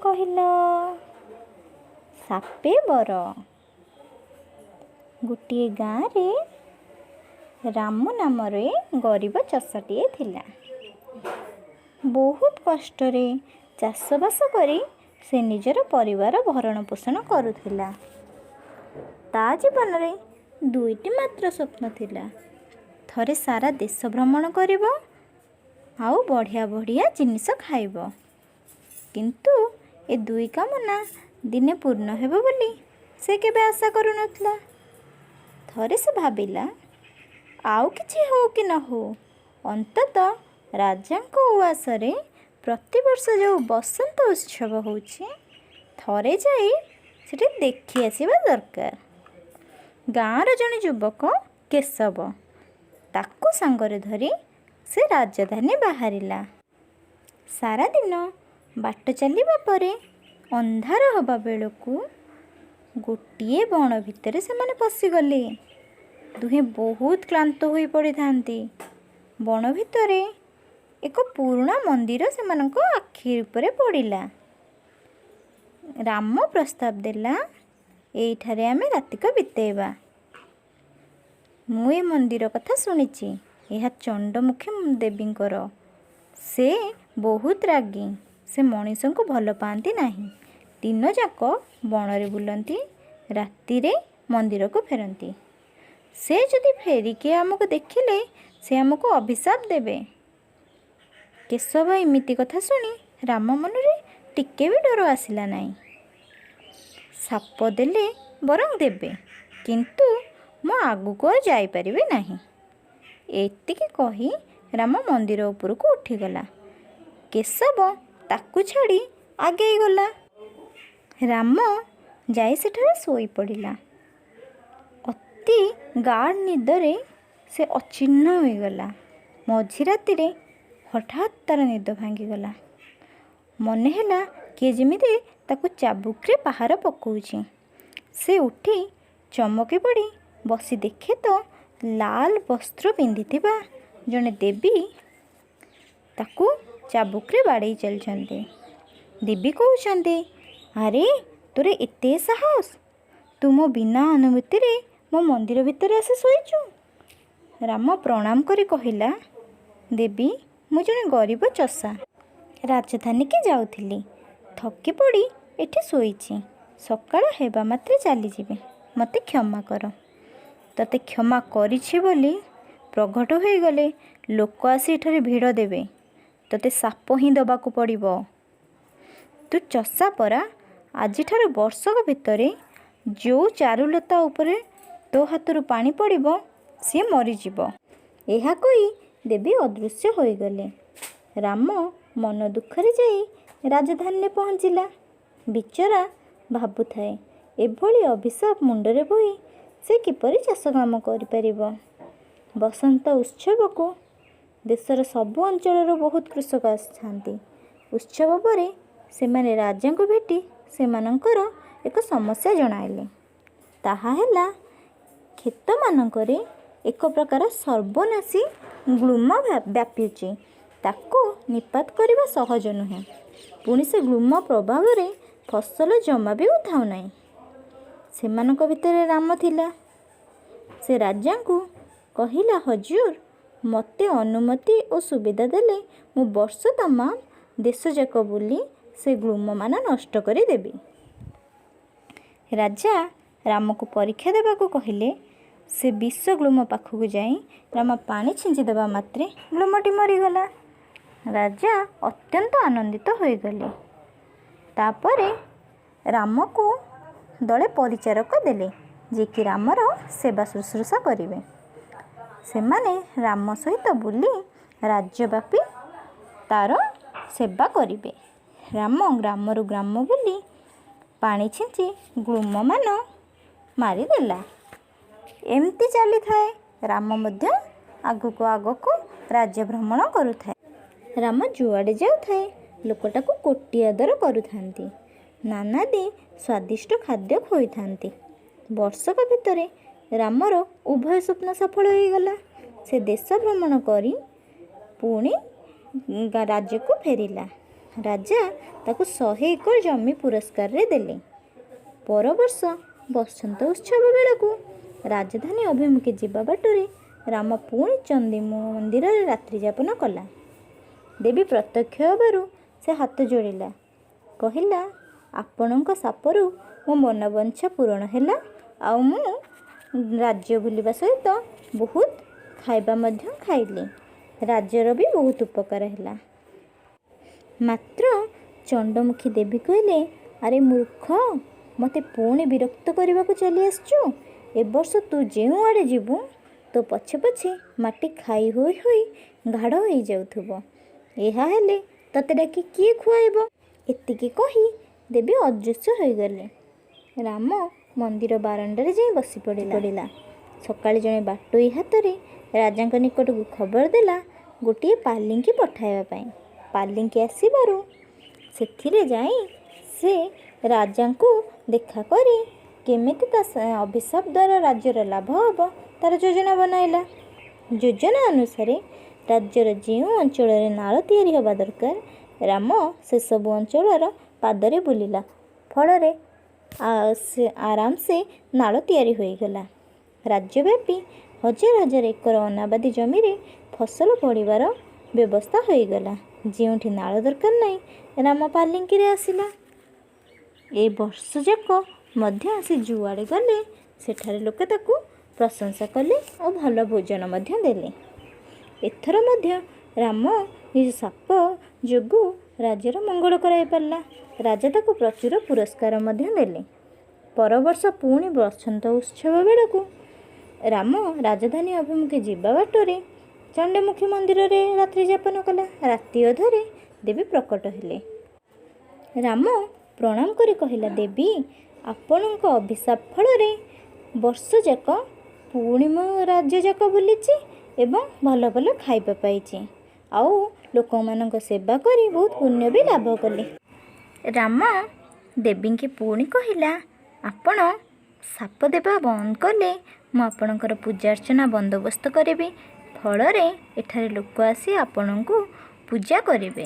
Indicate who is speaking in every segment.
Speaker 1: କହିଲ? ସାପେ ବର। ଗୋଟିଏ ଗାଁରେ ରାମୁ ନାମରେ ଗରିବ ଚଷାଟିଏ ଥିଲା। ବହୁତ କଷ୍ଟରେ ଚାଷବାସ କରି ସେ ନିଜର ପରିବାର ଭରଣ ପୋଷଣ କରୁଥିଲା। ତା ଜୀବନରେ ଦୁଇଟି ମାତ୍ର ସ୍ୱପ୍ନ ଥିଲା, ଥରେ ସାରା ଦେଶ ଭ୍ରମଣ କରିବ ଆଉ ବଢ଼ିଆ ବଢ଼ିଆ ଜିନିଷ ଖାଇବ। କିନ୍ତୁ ଏ ଦୁଇ କାମନା ଦିନେ ପୂର୍ଣ୍ଣ ହେବ ବୋଲି ସେ କେବେ ଆଶା କରୁନଥିଲା। ଥରେ ସେ ଭାବିଲା, ଆଉ କିଛି ହଉ କି ନ ହଉ, ଅନ୍ତତଃ ରାଜାଙ୍କ ଉଆସରେ ପ୍ରତିବର୍ଷ ଯେଉଁ ବସନ୍ତ ଉତ୍ସବ ହେଉଛି, ଥରେ ଯାଇ ସେଠି ଦେଖି ଆସିବା ଦରକାର। ଗାଁର ଜଣେ ଯୁବକ କେଶବ, ତାକୁ ସାଙ୍ଗରେ ଧରି ସେ ରାଜଧାନୀ ବାହାରିଲା। ସାରାଦିନ ବାଟ ଚାଲିବା ପରେ ଅନ୍ଧାର ହେବା ବେଳକୁ ଗୋଟିଏ ବଣ ଭିତରେ ସେମାନେ ପଶିଗଲେ। ଦୁହେଁ ବହୁତ କ୍ଳାନ୍ତ ହୋଇ ପଡ଼ିଥାନ୍ତି। ବଣ ଭିତରେ ଏକ ପୁରୁଣା ମନ୍ଦିର ସେମାନଙ୍କ ଆଖି ଉପରେ ପଡ଼ିଲା। ରାମ ପ୍ରସ୍ତାବ ଦେଲା, ଏଇଠାରେ ଆମେ ରାତିକ ବିତେଇବା। ମୁଁ ଏ ମନ୍ଦିର କଥା ଶୁଣିଛି। ଏହା ଚଣ୍ଡମୁଖୀ ଦେବୀଙ୍କର। ସେ ବହୁତ ରାଗି। ସେ ମଣିଷଙ୍କୁ ଭଲ ପାଆନ୍ତି ନାହିଁ। ଦିନଯାକ ବଣରେ ବୁଲନ୍ତି, ରାତିରେ ମନ୍ଦିରକୁ ଫେରନ୍ତି। ସେ ଯଦି ଫେରିକି ଆମକୁ ଦେଖିଲେ, ସେ ଆମକୁ ଅଭିଶାପ ଦେବେ। କେଶବ ଏମିତି କଥା ଶୁଣି ରାମ ମନରେ ଟିକେ ବି ଡର ଆସିଲା ନାହିଁ। ସାପ ଦେଲେ ବରଂ ଦେବେ, କିନ୍ତୁ ମୁଁ ଆଗକୁ ଆଉ ଯାଇପାରିବି ନାହିଁ। ଏତିକି କହି ରାମ ମନ୍ଦିର ଉପରକୁ ଉଠିଗଲା। କେଶବ ତାକୁ ଛାଡ଼ି ଆଗେଇ ଗଲା। ରାମ ଯାଇ ସେଠାରେ ଶୋଇପଡ଼ିଲା। ଅତି ଗାଢ଼ ନିଦରେ ସେ ଅଚିହ୍ନ ହୋଇଗଲା। ମଝି ରାତିରେ ହଠାତ୍ ତାର ନିଦ ଭାଙ୍ଗିଗଲା। ମନେ ହେଲା କିଏ ଯେମିତି ତାକୁ ଚାବୁକରେ ପାହାର ପକଉଛି। ସେ ଉଠି ଚମକି ପଡ଼ି ବସି ଦେଖେ ତ ଲାଲ ବସ୍ତ୍ର ପିନ୍ଧିଥିବା ଜଣେ ଦେବୀ ତାକୁ ଚାବୁକରେ ବାଡ଼େଇ ଚାଲିଛନ୍ତି। ଦେବୀ କହୁଛନ୍ତି, ଆରେ ତୋର ଏତେ ସାହସ! ତୁ ମୋ ବିନା ଅନୁମତିରେ ମୋ ମନ୍ଦିର ଭିତରେ ଆସି ଶୋଇଛୁ। ରାମ ପ୍ରଣାମ କରି କହିଲା, ଦେବୀ, ମୁଁ ଜଣେ ଗରିବ ଚଷା। ରାଜଧାନୀକି ଯାଉଥିଲି। ଥକି ପଡ଼ି ଏଠି ଶୋଇଛି। ସକାଳ ହେବା ମାତ୍ରେ ଚାଲିଯିବି। ମୋତେ କ୍ଷମା କର। ତତେ କ୍ଷମା କରିଛି ବୋଲି ପ୍ରଘଟ ହୋଇଗଲେ ଲୋକ ଆସି ଏଠାରେ ଭିଡ଼ ଦେବେ। ତତେ ସାପ ହିଁ ଦେବାକୁ ପଡ଼ିବ। ତୁ ଚଷା ପରା। ଆଜିଠାରୁ ବର୍ଷକ ଭିତରେ ଯେଉଁ ଚାରୁଲତା ଉପରେ ତୋ ହାତରୁ ପାଣି ପଡ଼ିବ, ସିଏ ମରିଯିବ। ଏହା କହି ଦେବୀ ଅଦୃଶ୍ୟ ହୋଇଗଲେ। ରାମ ମନ ଦୁଃଖରେ ଯାଇ ରାଜଧାନୀରେ ପହଞ୍ଚିଲା। ବିଚରା ଭାବୁଥାଏ, ଏଭଳି ଅଭିଶାପ ମୁଣ୍ଡରେ ବୋହି ସେ କିପରି ଚାଷ କାମ କରିପାରିବ? ବସନ୍ତ ଉତ୍ସବକୁ ଦେଶର ସବୁ ଅଞ୍ଚଳରୁ ବହୁତ କୃଷକ ଆସିଥାନ୍ତି। ଉତ୍ସବ ପରେ ସେମାନେ ରାଜାଙ୍କୁ ଭେଟି ସେମାନଙ୍କର ଏକ ସମସ୍ୟା ଜଣାଇଲେ। ତାହା ହେଲା, କ୍ଷେତମାନଙ୍କରେ ଏକ ପ୍ରକାର ସର୍ବନାଶୀ ଗୁଳ୍ମ ବ୍ୟାପିଛି। ତାକୁ ନିପାତ କରିବା ସହଜ ନୁହେଁ। ପୁଣି ସେ ଗୁଳ୍ମ ପ୍ରଭାବରେ ଫସଲ ଜମା ବି ଉଧାଉନାହିଁ। ସେମାନଙ୍କ ଭିତରେ ରାମ ଥିଲା। ସେ ରାଜାଙ୍କୁ କହିଲା, ହଜୁର, ମୋତେ ଅନୁମତି ଓ ସୁବିଧା ଦେଲେ ମୁଁ ବର୍ଷ ତମାମ ଦେଶଯାକ ବୁଲି ସେ ଗୁଳ୍ମମାନ ନଷ୍ଟ କରିଦେବି। ରାଜା ରାମକୁ ପରୀକ୍ଷା ଦେବାକୁ କହିଲେ। ସେ ବିଷ ଗୁଳ୍ମ ପାଖକୁ ଯାଇ ରାମ ପାଣି ଛିଞ୍ଚି ଦେବା ମାତ୍ରେ ଗୁଳ୍ମଟି ମରିଗଲା। ରାଜା ଅତ୍ୟନ୍ତ ଆନନ୍ଦିତ ହୋଇଗଲେ। ତାପରେ ରାମକୁ ଦଳେ ପରିଚାରକ ଦେଲେ, ଯିଏକି ରାମର ସେବା ଶୁଶ୍ରୂଷା କରିବେ। ସେମାନେ ରାମ ସହିତ ବୁଲି ରାଜ୍ୟବ୍ୟାପୀ ତାର ସେବା କରିବେ। ରାମ ଗ୍ରାମରୁ ଗ୍ରାମ ବୁଲି ପାଣି ଛିଞ୍ଚି ଗୁଳ୍ମମାନ ମାରିଦେଲା। ଏମିତି ଚାଲିଥାଏ। ରାମ ମଧ୍ୟ ଆଗକୁ ଆଗକୁ ରାଜ୍ୟ ଭ୍ରମଣ କରୁଥାଏ। ରାମ ଯୁଆଡ଼େ ଯାଉଥାଏ, ଲୋକ ତାକୁ କୋଟି ଆଦର କରୁଥାନ୍ତି। ନାନାଦି ସ୍ୱାଦିଷ୍ଟ ଖାଦ୍ୟ ଖୋଇଥାନ୍ତି। ବର୍ଷକ ଭିତରେ ରାମର ଉଭୟ ସ୍ୱପ୍ନ ସଫଳ ହୋଇଗଲା। ସେ ଦେଶ ଭ୍ରମଣ କରି ପୁଣି ରାଜ୍ୟକୁ ଫେରିଲା। ରାଜା ତାକୁ 100 ଏକର ଜମି ପୁରସ୍କାରରେ ଦେଲେ। ପରବର୍ଷ ବସନ୍ତ ଉତ୍ସବ ବେଳକୁ ରାଜଧାନୀ ଅଭିମୁଖେ ଯିବା ବାଟରେ ରାମ ପୁଣି ଚଣ୍ଡୀ ମନ୍ଦିରରେ ରାତ୍ରିଯାପନ କଲା। ଦେବୀ ପ୍ରତ୍ୟକ୍ଷ ହେବାରୁ ସେ ହାତ ଯୋଡ଼ିଲା, କହିଲା, "ଆପଣଙ୍କ ଶାପରୁ ମୋ ମନୋବାଞ୍ଛା ପୂରଣ ହେଲା ଆଉ ମୁଁ ରାଜ୍ୟ ବୁଲିବା ସହିତ ବହୁତ ଖାଇବା ମଧ୍ୟ ଖାଇଲି। ରାଜ୍ୟର ବି ବହୁତ ଉପକାର ହେଲା।" ମାତ୍ର ଚଣ୍ଡମୁଖୀ ଦେବୀ କହିଲେ, "ଆରେ ମୂର୍ଖ, ମୋତେ ପୁଣି ବିରକ୍ତ କରିବାକୁ ଚାଲି ଆସିଛୁ। ଏ ବର୍ଷ ତୁ ଯେଉଁଆଡ଼େ ଯିବୁ, ତୋ ପଛେ ପଛେ ମାଟି ଖାଇ ହୋଇ ହୋଇ ଗାଢ଼ ହୋଇଯାଉଥିବ। ଏହା ହେଲେ ତୋତେ ଡାକି କିଏ ଖୁଆଇବ?" ଏତିକି କହି ଦେବୀ ଅଦୃଶ୍ୟ ହୋଇଗଲେ। ରାମ ମନ୍ଦିର ବାରଣ୍ଡାରେ ଯାଇ ବସି ପଡ଼ିଲା। ସକାଳେ ଜଣେ ବାଟୋଇ ହାତରେ ରାଜାଙ୍କ ନିକଟକୁ ଖବର ଦେଲା ଗୋଟିଏ ପାଲିଙ୍କି ପଠାଇବା ପାଇଁ। ପାଲିଙ୍କି ଆସିବାରୁ ସେଥିରେ ଯାଇ ସେ ରାଜାଙ୍କୁ ଦେଖା କରି କେମିତି ତା ଅଭିଶାପ ଦ୍ୱାରା ରାଜ୍ୟର ଲାଭ ହେବ, ତାର ଯୋଜନା ବନାଇଲା। ଯୋଜନା ଅନୁସାରେ ରାଜ୍ୟର ଯେଉଁ ଅଞ୍ଚଳରେ ନାଳ ତିଆରି ହେବା ଦରକାର, ରାମ ସେସବୁ ଅଞ୍ଚଳର ପାଦରେ ବୁଲିଲା। ଫଳରେ ସେ ଆରାମସେ ନାଳ ତିଆରି ହୋଇଗଲା। ରାଜ୍ୟବ୍ୟାପୀ ହଜାର ହଜାର ଏକର ଅନାବାଦୀ ଜମିରେ ଫସଲ ଫଳିବାର ବ୍ୟବସ୍ଥା ହୋଇଗଲା, ଯେଉଁଠି ନାଳ ଦରକାର ନାହିଁ। ରାମ ପାଲିଙ୍କିରେ ଆସିଲା। ଏ ବର୍ଷଯାକ ମଧ୍ୟ ସେ ଯୁଆଡ଼େ ଗଲେ, ସେଠାରେ ଲୋକେ ତାକୁ ପ୍ରଶଂସା କଲେ ଓ ଭଲ ଭୋଜନ ମଧ୍ୟ ଦେଲେ। ଏଥର ମଧ୍ୟ ରାମ ନିଜ ଶାପ ଯୋଗୁଁ ରାଜ୍ୟର ମଙ୍ଗଳ କରାଇ ପାରିଲା। ରାଜା ତାକୁ ପ୍ରଚୁର ପୁରସ୍କାର ମଧ୍ୟ ଦେଲେ। ପରବର୍ଷ ପୁଣି ବସନ୍ତ ଉତ୍ସବ ବେଳକୁ ରାମ ରାଜଧାନୀ ଅଭିମୁଖେ ଯିବା ବାଟରେ ଚଣ୍ଡମୁଖୀ ମନ୍ଦିରରେ ରାତ୍ରି ଯାପନ କଲା। ରାତି ଅଧରେ ଦେବୀ ପ୍ରକଟ ହେଲେ। ରାମ ପ୍ରଣାମ କରି କହିଲା, "ଦେବୀ, ଆପଣଙ୍କ ଅଭିଶାପ ଫଳରେ ବର୍ଷଯାକ ପୁଣି ମୁଁ ରାଜ୍ୟଯାକ ବୁଲିଛି ଏବଂ ଭଲ ଭଲ ଖାଇବା ପାଇଛି ଆଉ ଲୋକମାନଙ୍କ ସେବା କରି ବହୁତ ପୁଣ୍ୟ ବି ଲାଭ କଲି।" ରାମ ଦେବୀଙ୍କି ପୁଣି କହିଲା, "ଆପଣ ଶାପ ଦେବା ବନ୍ଦ କଲେ ମୁଁ ଆପଣଙ୍କର ପୂଜାର୍ଚ୍ଚନା ବନ୍ଦୋବସ୍ତ କରିବି। ଫଳରେ ଏଠାରେ ଲୋକ ଆସି ଆପଣଙ୍କୁ ପୂଜା କରିବେ।"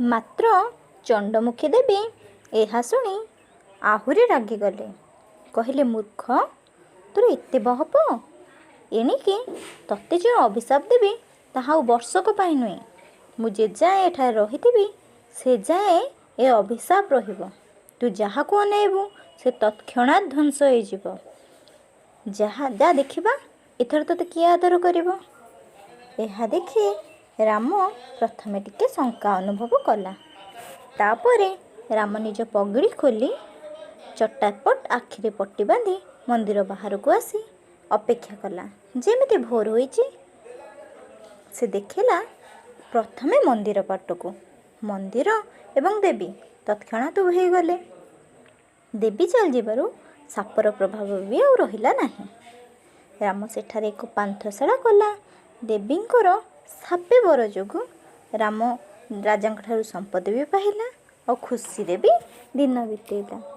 Speaker 1: ମାତ୍ର ଚଣ୍ଡମୁଖୀ ଦେବୀ ଏହା ଶୁଣି ଆହୁରି ରାଗିଗଲେ। କହିଲେ, "ମୂର୍ଖ, ତୋର ଏତେ ବହପ! ଏଣିକି ତୋତେ ଯେଉଁ ଅଭିଶାପ ଦେବି, ତାହା ଆଉ ବର୍ଷକ ପାଇଁ ନୁହେଁ। ମୁଁ ଯେଯାଏଁ ଏଠାରେ ରହିଥିବି, ସେ ଯାଏଁ ଏ ଅଭିଶାପ ରହିବ। ତୁ ଯାହାକୁ ଅନାଇବୁ, ସେ ତତ୍କ୍ଷଣାତ୍ ଧ୍ୱଂସ ହୋଇଯିବ। ଯାହା ଯା, ଦେଖିବା ଏଥର ତୋତେ କିଏ ଆଦର କରିବ।" ଏହା ଦେଖି ରାମ ପ୍ରଥମେ ଟିକେ ଶଙ୍କା ଅନୁଭବ କଲା। ତାପରେ ରାମ ନିଜ ପଗଡ଼ି ଖୋଲି ଚଟାପଟ ଆଖିରେ ପଟି ବାନ୍ଧି ମନ୍ଦିର ବାହାରକୁ ଆସି ଅପେକ୍ଷା କଲା, ଯେମିତି ଭୋର ହୋଇଛି। ସେ ଦେଖିଲା ପ୍ରଥମେ ମନ୍ଦିର ପଟକୁ। ମନ୍ଦିର ଏବଂ ଦେବୀ ତତ୍କ୍ଷଣାତ୍ ଉଭେଇଗଲେ। ଦେବୀ ଚାଲିଯିବାରୁ ଶାପର ପ୍ରଭାବ ବି ଆଉ ରହିଲା ନାହିଁ। ରାମ ସେଠାରେ ଏକ ପାନ୍ଥଶାଳା କଲା। ଦେବୀଙ୍କର ଶାପେ ବର ଯୋଗୁଁ ରାମ ରାଜାଙ୍କ ଠାରୁ ସମ୍ପତ୍ତି ବି ପାଇଲା ଆଉ ଖୁସିରେ ବି ଦିନ ବିତେଇଲା।